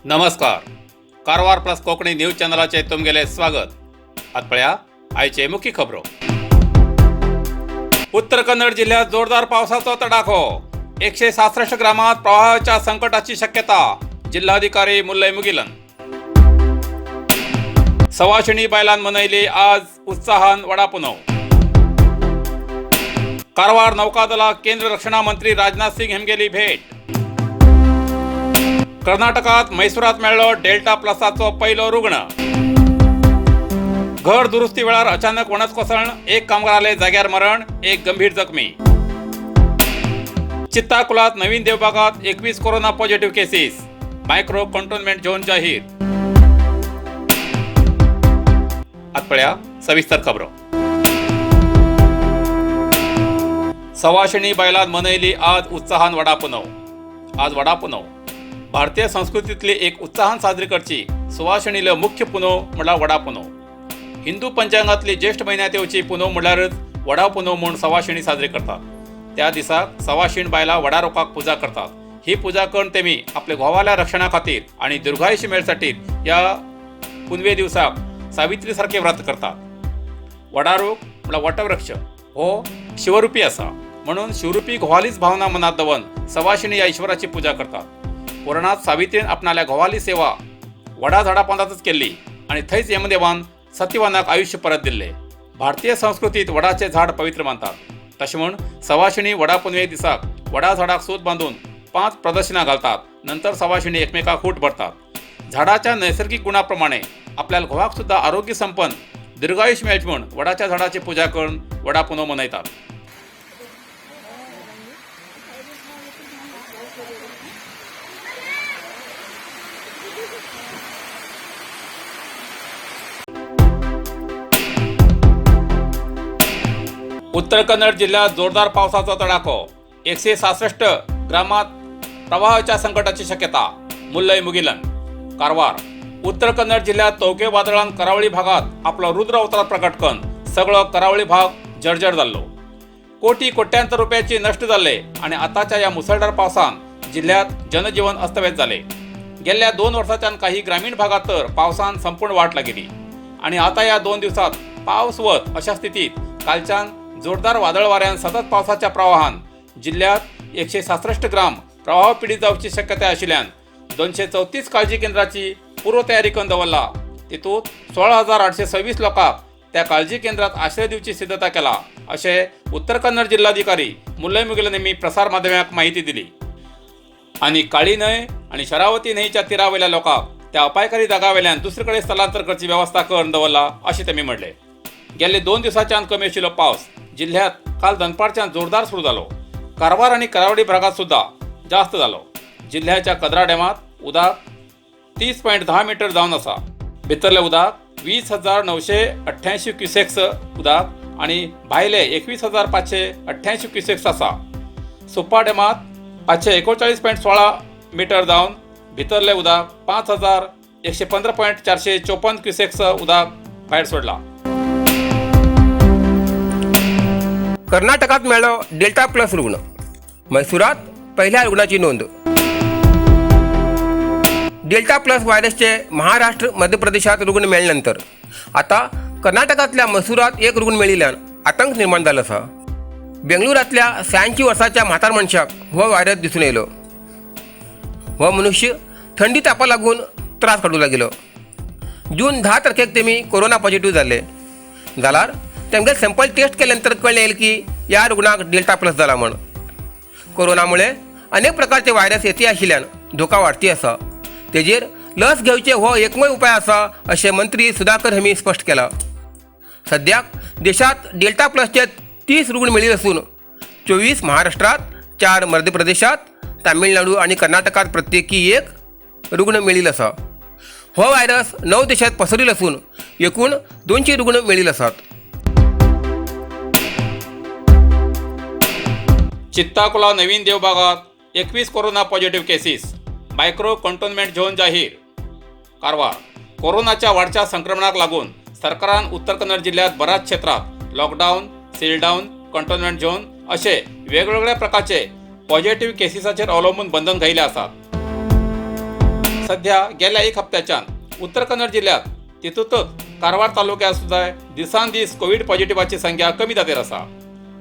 नमस्कार, Karwar plus Konkani news चॅनलाचे तुमगेले स्वागत. आत पळया आयचे मुख्य खबरो. उत्तर कन्नड जिल्ह्यात जोरदार पावसाचो तडाखो. 167 ग्रामात प्रवाहाच्या संकटाची शक्यता. जिल्हाधिकारी मुल्लय मुगिलन. सवाशिणी बायलान मनयली आज उत्साहान वडापुनव. कारवार नौकादलाक केंद्र रक्षणा मंत्री राजनाथ सिंग हेमगेली भेट. कर्नाटकात म्हैसूरात मेळ्ळो डेल्टा प्लसाचो पहिलो रुग्ण. घर दुरुस्ती वेळार अचानक वणत कोसळण, एक कामगाराले जाग्यार मरण, एक गंभीर जखमी. चित्ताकुलात नवीन देवबागात 21 corona positive cases. Micro containment zone जाहीर. आत पळया सविस्तर खबरो. सवाशिणी बायलान मनयली आज उत्साहान वडापुनव. आज वडापुनव भारतीय संस्कृतीतली एक उत्साहान साजरी करची सुवासिणीलो मुख्य पुनव म्हळ्यार वडापुनव. हिंदू पंचांगातली ज्येष्ठ म्हयन्यांत येवची पुनव म्हळ्यारच वडा पुनव म्हूण सवाशिणी साजरी करतात. त्या दिसाक सवाशीण बायलां वडा रोखाक पुजा करतात. ही पुजा करून तेमी आपल्या घोवाल्या रक्षणा खातीर आनी दीर्घायुष्य मेळसाठी ह्या पुनवे दिवसाक सावित्री सारकें व्रत करतात. वडारूख म्हळ्यार वटवृक्ष हो शिवरुपी आसा, म्हणून शिवरुपी घोवालीच भावना मनात दवरून सवाशिणी ह्या ईश्वराची पुजा करतात. पुराणात सावित्रीन आपणाल्या घोवाली सेवा वडा झाडा पोंदातच केल्ली आनी थंयच यमदेवान सत्यवानाक आयुष्य परत दिल्ले. भारतीय संस्कृतीत वडाचे झाड पवित्र मानतात. तशें म्हूण सवाशिणी वडा पुनवे दिसाक वडा झाडाक सूत बांदून 5 प्रदक्षिणा घालतात. नंतर सवाशिणी एकमेकाक खूट भरतात. झाडाच्या नैसर्गिक गुणाप्रमाणे आपल्या घोवाक सुद्धा आरोग्य संपन्न दीर्घायुष्य मेळचें म्हूण वडाच्या झाडाची पुजा करून वडा पुनव मनयतात. उत्तर कन्नड जिल्ह्यात जोरदार पावसाचा तडाखो. 166 ग्रामात प्रवाहाच्या संकटाची शक्यता. मुल्लय मुगिलन. कारवार. उत्तर कन्नड जिल्ह्यात तोवके वादळान करावळी भागात आपलो रुद्र अवतार प्रकट करून सगळो करावळी भाग जर्जर जाल्लो. कोटी कोट्यांतर रुपयाची नष्ट जाल्ले आणि आताच्या या मुसळधार पावसान जिल्ह्यात जनजीवन अस्तव्यस्त जाले. गेल्या 2 वर्साच्यान काही ग्रामीण भागात तर पावसान संपूर्ण वाट लागिल्ली आणि आता या 2 दिवसात पावस वत अशा स्थितीत कालच्यान जोरदार वादळ वाऱ्यान सतत पावसाच्या प्रवाहान जिल्ह्यात 167 ग्राम प्रवाह पीडित जावची शक्यता आशिल्ल्यान 234 काळजी केंद्राची पूर्वतयारी करून दवरला. तितूंत 16,826 लोकांक त्या काळजी केंद्रात आश्रय दिवची सिद्धता केला, अशें उत्तर कन्नड जिल्हाधिकारी मुल्लय मुगिलन यांनी प्रसार माध्यमाक माहिती दिली. आनी काळी न्हंय आनी शरावती न्हंयच्या तिरावयल्या लोकांक त्या अपायकारी जागावेल्यान दुसरे कडेन स्थलांतर करची वेवस्था करून दवरला, अशें तेमी म्हणलें. गेल्ले 2 दिवसांच्यान कमी आशिल्लो पावस जिल्ह्यात काल दनपारच्यान जोरदार सुरू जालो. कारवार आनी करावडी भागात सुद्धा जास्त जालो. जिल्ह्याच्या कदरा डॅमात उदक 30.10 मीटर जावन आसा. भितरलें उदक 20,988 क्युसेक्स उदक आनी भायले 21,588 क्युसेक्स आसा. सुप्पा डॅमात 539.16 मीटर जावन भितरलें उदक 5,115.454 क्युसेक्स उदक भायर सोडला. कर्नाटकात मेळ्ळो डेल्टा प्लस रुग्ण. म्हैसूरात पहिल्या रुग्णाची नोंद. डेल्टा प्लस व्हायरसचे महाराष्ट्र, मध्य प्रदेशात रुग्ण मेळ्ळ्यानंतर आता कर्नाटकातल्या म्हैसूरात एक रुग्ण मेळिल्ल्यान आतंक निर्माण जालो आसा. बेंगळुरांतल्या 86 वर्साच्या म्हातार मनशाक हो व्हायरस दिसून येयलो. हो मनुष्य थंडी तापा लागून त्रास काडूंक लागिल्लो. जून 10 तारखेक तेमी कोरोना पॉझिटिव्ह जाल्ले. जाल्यार तेमगे सॅम्पल टेस्ट केल्या नंतर कळ्ळें की ह्या रुग्णाक डेल्टा प्लस जाला म्हण. कोरोनामुळे अनेक प्रकारचे व्हायरस येते आशिल्ल्यान धोका वाडती आसा. तेजेर लस घेवचे हो एकमेव उपाय आसा, अशें मंत्री सुधाकर हेमी स्पश्ट केला. सद्याक देशात डेल्टा प्लसचे 30 रुग्ण मेळिल्ले आसून 24 महाराष्ट्रात, 4 मध्य प्रदेशात, तामिळनाडू आनी कर्नाटकात प्रत्येकी 1 रुग्ण मेळिल्लो आसा. हो व्हायरस 9 देशात पसरिल्लो आसून एकूण 200 रुग्ण मेळिल्ले आसात. चित्ताकुला नवीन देवबागात 21 corona positive cases. Micro containment zone जाहीर. कारवार. कोरोनाच्या वाढत्या संक्रमणाक लागून सरकारान उत्तर कन्नड जिल्ह्यात बऱ्याच क्षेत्रात लॉकडावन, सीलडावन, कंटोनमेंट झोन असे वेगवेगळ्या प्रकारचे पॉझिटिव्ह केसीसाचेर अवलंबून बंधन घायिल्ले आसात. सध्या गेल्या एक हप्त्याच्यान उत्तर कन्नड जिल्ह्यात तितूंतच कारवार तालुक्यात सुद्दां दिसान दीस कोवीड पॉझिटिव्हाची संख्या कमी जातीर आसा.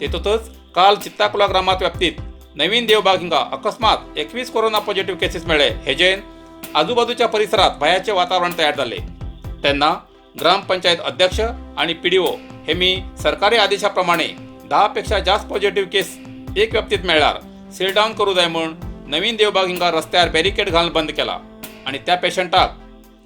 तेतूंतच काल चित्ताकुला ग्रामात व्याप्तीत नवीन देवबाग हिंगा अकस्मात 21 कोरोना पॉझिटिव्ह केसीस मेळ्ळे. हेजेन आजूबाजूच्या परिसरात भयाचे वातावरण तयार जाले. तेन्ना ग्रामपंचायत अध्यक्ष आणि पीडीओ हे मी सरकारी आदेशाप्रमाणे 10 पेक्षा जास्त पॉझिटिव्ह केस एक व्याप्तीत मेळ्ळ्यार सीलडाऊन करू जाय म्हूण नवीन देवबाग हिंगा रस्त्यार बॅरिकेड घालून बंद केला आणि त्या पेशंटाक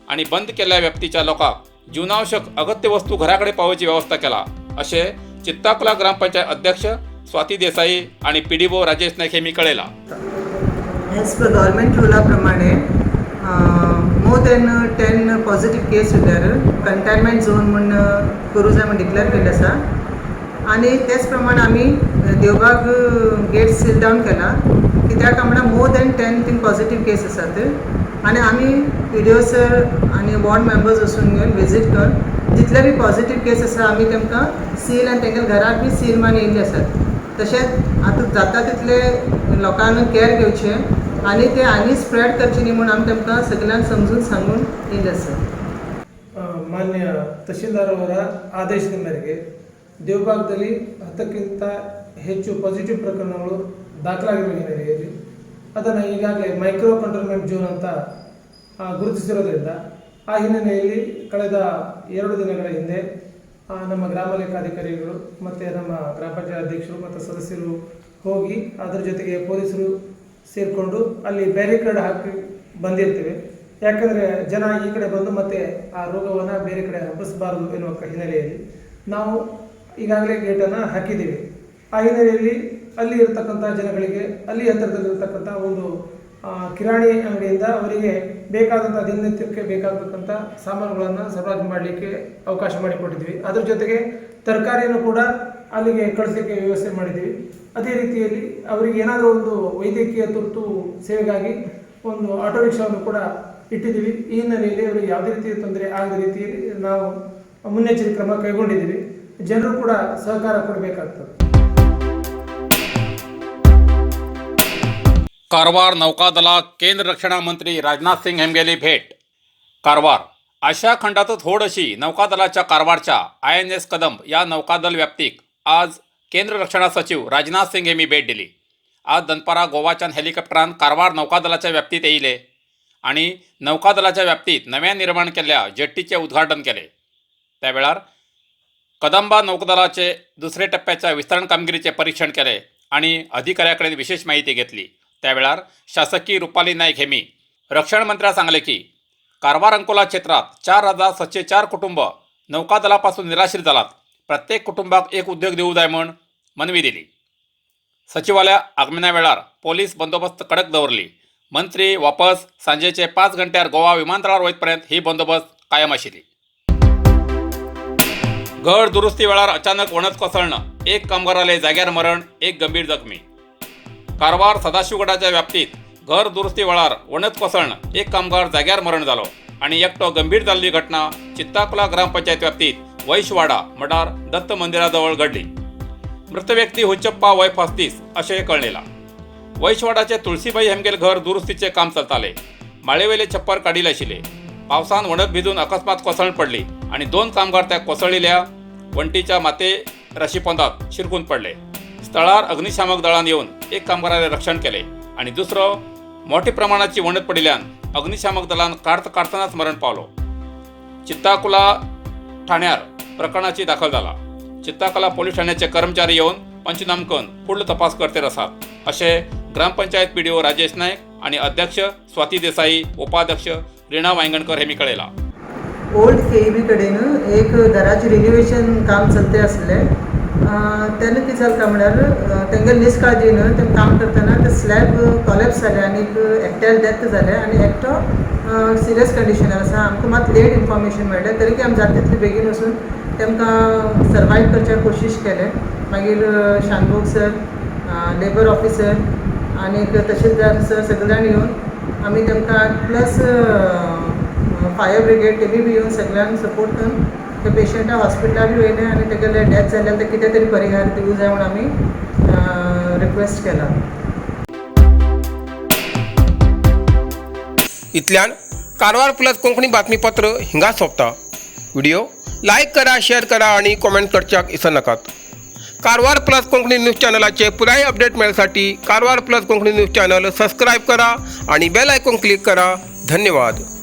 आणि बंद केल्ल्या व्यक्तीच्या लोकांक जीवनावश्यक अगत्य वस्तू घराकडे पावोवची व्यवस्था केला, असे चित्ताकुला ग्रामपंचायत अध्यक्ष स्वाती देसाई आणि पीडीओ राजेश नाईक हे मी कळयला. एज पर गव्हर्मेंट रुला प्रमाणे मोर दॅन 10 पॉझिटीव केस उरल्यार कंटेनमेंट झोन म्हूण करूं जाय म्हूण डिक्लेअर केल्लें आसा आनी तेच प्रमाणे आमी देवबाग गेट सील डावन केला, कित्याक काय म्हणल्यार मोर दॅन 10 थिंग पॉझिटीव केस आसात आनी आमी पी डी ओ सर आनी वॉर्ड मेंबर्स वचून घेवन विजीट करून जितले बी पॉझिटीव केस आसा आमी तेमकां सील आनी तेंगे घराक बी सील मारून येयल्ले आसात. तशेंच आतां जाता तितले लोकांक कॅर घेवचें आनी ते आनी स्प्रेड करचे न्ही म्हूण आमी तेमकां सगल्यांक समजून सांगून येयल्ले आसा. ಮಾನ್ಯ ತಹಶೀಲ್ದಾರ್ ಅವರ ಆದೇಶದ ಮೇರೆಗೆ ದೇವಬಾಗದಲ್ಲಿ 10ಕ್ಕಿಂತ ಹೆಚ್ಚು ಪಾಸಿಟಿವ್ ಪ್ರಕರಣಗಳು ದಾಖಲಾಗಿರುವ ಹಿನ್ನೆಲೆಯಲ್ಲಿ ಅದನ್ನು ಈಗಾಗಲೇ ಮೈಕ್ರೋ ಕಂಟೈನ್ಮೆಂಟ್ ಝೋನ್ ಅಂತ ಗುರುತಿಸಿರೋದ್ರಿಂದ, ಆ ಹಿನ್ನೆಲೆಯಲ್ಲಿ ಕಳೆದ 2 ದಿನಗಳ ಹಿಂದೆ ನಮ್ಮ ಗ್ರಾಮ ಲೆಕ್ಕಾಧಿಕಾರಿಗಳು ಮತ್ತು ನಮ್ಮ ಗ್ರಾಮ ಪಂಚಾಯತ್ ಅಧ್ಯಕ್ಷರು ಮತ್ತು ಸದಸ್ಯರು ಹೋಗಿ, ಅದರ ಜೊತೆಗೆ ಪೊಲೀಸರು ಸೇರಿಕೊಂಡು ಅಲ್ಲಿ ಬ್ಯಾರಿಕೇಡ್ ಹಾಕಿ ಬಂದಿರ್ತೇವೆ. ಯಾಕಂದರೆ ಜನ ಈ ಕಡೆ ಬಂದು ಮತ್ತೆ ಆ ರೋಗವನ್ನು ಬೇರೆ ಕಡೆ ಹಬ್ಬಿಸಬಾರದು ಎನ್ನುವ ಹಿನ್ನೆಲೆಯಲ್ಲಿ ನಾವು ಈಗಾಗಲೇ ಗೇಟನ್ನು ಹಾಕಿದ್ದೀವಿ. ಆ ಹಿನ್ನೆಲೆಯಲ್ಲಿ ಅಲ್ಲಿ ಇರತಕ್ಕಂಥ ಜನಗಳಿಗೆ ಅಲ್ಲಿ ಹತ್ತಿರದಲ್ಲಿರ್ತಕ್ಕಂಥ ಒಂದು ಕಿರಾಣಿ ಅಂಗಡಿಯಿಂದ ಅವರಿಗೆ ಬೇಕಾದಂಥ ದಿನನಿತ್ಯಕ್ಕೆ ಬೇಕಾಗತಕ್ಕಂಥ ಸಾಮಾನುಗಳನ್ನು ಸರಬರಾಜು ಮಾಡಲಿಕ್ಕೆ ಅವಕಾಶ ಮಾಡಿಕೊಟ್ಟಿದ್ವಿ. ಅದ್ರ ಜೊತೆಗೆ ತರಕಾರಿಯನ್ನು ಕೂಡ ಅಲ್ಲಿಗೆ ಕಳಿಸಲಿಕ್ಕೆ ವ್ಯವಸ್ಥೆ ಮಾಡಿದ್ದೀವಿ. ಅದೇ ರೀತಿಯಲ್ಲಿ ಅವರಿಗೆ ಏನಾದರೂ ಒಂದು ವೈದ್ಯಕೀಯ ತುರ್ತು ಸೇವೆಗಾಗಿ ಒಂದು ಆಟೋ ರಿಕ್ಷಾವನ್ನು ಕೂಡ ಇಟ್ಟಿದ್ದೀವಿ. ಈ ಹಿನ್ನೆಲೆಯಲ್ಲಿ ಅವರಿಗೆ ಯಾವುದೇ ರೀತಿಯ ತೊಂದರೆ ಆಗದ ರೀತಿಯಲ್ಲಿ ನಾವು ಮುನ್ನೆಚ್ಚರಿಕೆ ಕ್ರಮ ಕೈಗೊಂಡಿದ್ದೀವಿ. ಜನರು ಕೂಡ ಸಹಕಾರ ಕೊಡಬೇಕಾಗ್ತದೆ. कारवार नौकादलाक केंद्र रक्षणा मंत्री राजनाथ सिंग हेमगेली भेट. कारवार आशिया खंडातच होड अशी नौकादलाच्या कारवारच्या आयएनएस कदंब या नौकादल व्याप्तीक आज केंद्र रक्षणा सचिव राजनाथ सिंग हेमी भेट दिली. आज दनपारा गोवाच्यान हेलिकॉप्टरान कारवार नौकादलाच्या व्याप्तीत येयले आणि नौकादलाच्या व्याप्तीत नव्यान निर्माण केल्ल्या जेट्टीचे उद्घाटन केले. त्या वेळार कदंबा नौकादलाचे दुसरे टप्प्याच्या विस्तारण कामगिरीचे परीक्षण केले आणि अधिकाऱ्याकडे विशेष माहिती घेतली. त्या वेळार शासकीय रुपाली नाईक हेमी रक्षण मंत्र्या सांगले की कारवार अंकोला क्षेत्रात 4704 कुटुंब नौकादलापासून निराश्रित जालात. प्रत्येक कुटुंबाक एक उद्योग दिवू जाय म्हूण मनवी दिली. सचिवालया आगमना वेळार पोलीस बंदोबस्त कडक दवरली. मंत्री वापस सांजेचे 5 घंट्यार गोवा विमानतळार वयतपर्यंत ही बंदोबस्त कायम आशिल्ली. घर दुरुस्ती वेळार अचानक वणत कोसळणं, एक कामगाराले जाग्यार मरण, एक गंभीर जखमी. कारवार सदाशिवगडाच्या व्याप्तीत घर दुरुस्ती वेळार वणत कोसळणं एक कामगार जाग्यार मरण जालो आणि एकटो गंभीर जाल्ली घटना चित्ताकुला ग्रामपंचायत व्याप्तीत वैशवाडा मडार दत्त मंदिराजवळ घडली. मृत व्यक्ती हुंचप्पा वय 35 अशें कळलेला. वैशवाडाचे तुळशीबाई हेमगेल घर दुरुस्तीचे काम चलताले. माळेवेले छप्पर काडिल्ले आशिल्ले. पावसान वणत भिजून अकस्मात कोसळ पडली आणि 2 कामगार त्या कोसळलेल्या वण्टीच्या माते राशीपोंदात शिरकून पडले. स्थळार अग्निशामक दळान येवन एक कामगाराले रक्षण केले आणि दुसरो मोठ्या प्रमाणाची वणत पडिल्ल्यान अग्निशामक दलान काडत काडटनाच मरण पावलो. चित्ताकुला ठाण्यार प्रकरणाची दाखल जाला. चित्ताकुला पोलीस ठाण्याचे कर्मचारी येवन पंचनाम करून फुडलो तपास करतेर आसात, अशें ग्रामपंचायत पीडीओ राजेश नायक आणि अध्यक्ष स्वाती देसाई, उपाध्यक्ष रीणा वायंगणकर हेमी कळयला. ओल्ड केईबी कडेन एक घराचें रिनोवेशन काम चलते आसलें. तेन्ना कितें जालें काय म्हणल्यार तेंगेले निष्काळजीन ते काम करतना ते स्लॅब कॉलेप्स जालें आनी एकट्याले डेथ जालें आनी एकटो सिरियस कंडिशनार आसा. आमकां मात लेट इन्फॉर्मेशन मेळ्ळें, तरी आमी जाता तितले बेगीन वचून तेमकां सर्वायव करच्या कोशिश केलें. मागीर शानभोग सर, लेबर ऑफिसर आनीक तहसीलदार सर सगळे जाण येवन आमी तेमकां प्लस फायर ब्रिगेड तेमी बी येवन सगळ्यांक सपोर्ट करून ते पेशंटाक हॉस्पिटलार बी व्हेलें आनी तेगेले डेथ जाल्यार ते कितें तरी परिहार दिवूं जाय म्हूण आमी रिक्वेस्ट केला. इतल्यान कारवार प्लस कोंकणी बातमीपत्र हिंगा सोंपता. व्हिडिओ लायक करा, शेअर करा आणि कॉमेंट करच्याक इसरनाकात. कारवार प्लस कोंकणी न्यूज चॅनलाचे पुराय update मेळसाठी Karwar plus Konkani news channel subscribe करा आणि बेल आयकॉन क्लिक करा. धन्यवाद.